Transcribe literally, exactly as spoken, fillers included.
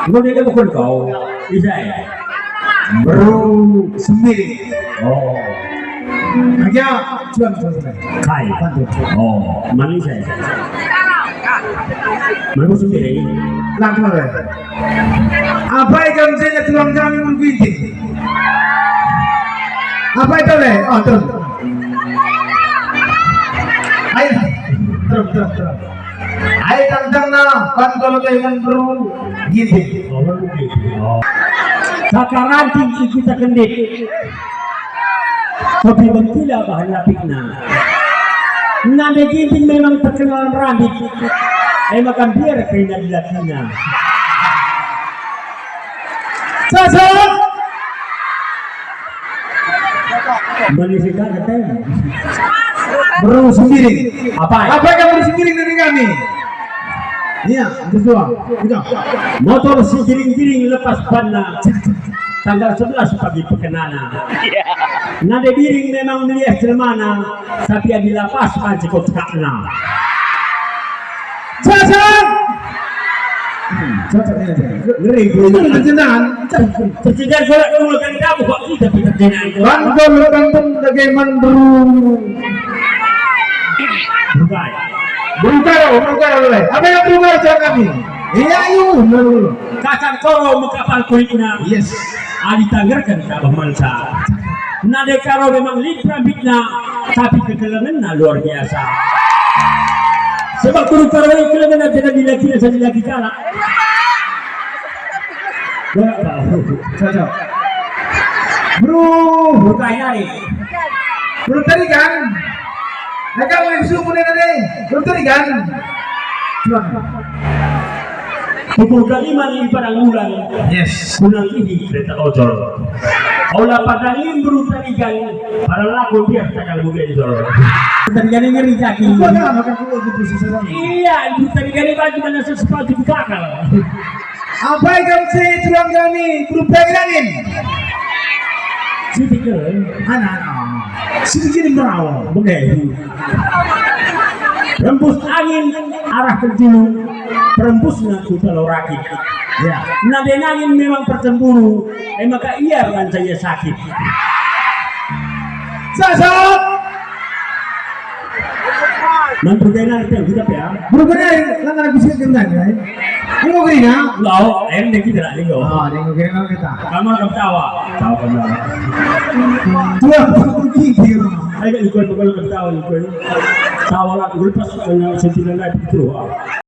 Enggo dia bukan kau. Isai? Beru Sembiring. Oh. Aja, cuan, cuan, cuan. Kai? Pantun. Oh, manusia. Beru Sembiring. Lagu apa? Apai kam sina tulang kami menggunting? Apai tole? Oh, terus. Ayo, terus, terus, terus. Ai tangtangna, kan kalau kayangan beru, gitu. Oh, beru gitu. Oh. Saka ranting si kita kendit. Tapi mentila bahan lapikna. Nande Ginting memang terkenal rambit. Emang kan biar kena dilakina. Sasaran. Mani si kaget, eh. Beru Sembiring. Apa? Apa kamu Beru Sembiring dari kami? Iya, betul. Udah. Motor si giring-giring lepas banna. Tanggal sebelas pagi pekenana. Nande Biring memang meliah jelmana, tapi adi lapas banci kotakna. Cocok. Hmm, cocok ya, cocok. Ngeri, ngeri. Itu percintaan. Percintaan kalau kamu kan kamu kok kita percintaan. Bang, kalau berantem bagaimana, bro? Bukai. Berukar, berukar, berukar. Apa yang berukar, cakap kami? Iya, ayo, benar. Kacang koro mekapal kulitna. Yes. Adi tanggerken kabeh manca. Nande Karo memang lit rambitna, tapi kekelengenna luar biasa. Sebab guru Karo ini kelengenna jadi laki, jadi laki kalak. Gak tahu. Cocok. Bro, bukai nari. Bro tadi kan? Mereka mau suku deh, deh. Bro tadi kan? Cuman. Pukul kaliman i padang bulan. Yes. Kunang ihi kereta ojol. Ola padang imbru tarigan, pada lagu biar takal bugenjol. Tarigan ngeri jaki. Iya, imbru tarigan baju mana sepatu kakal. Apa ikam si tulang kami, grup tarigan? Sitik, eh? Anak-anak. Sitik ini merawa. Bener. Rembus angin arah ke julu, perembusna ku Talo Rakit. Ya. Nande nangin memang percemburu, e maka ia ranca ia sakit. Sasat! Mantu kena kita ya. Bukan, eh, langgar bisa gendang, eh. Enggo kerina? Lo, em deh kita lah, enggo. Oh, dia enggo kerina kita. Kamu akan ketawa. Tahu kan? Dua puluh gigi. Ayo, ikut, ikut, ikut, tahu, ikut. Tahu lah, gue pas kena sentilan lagi, terus.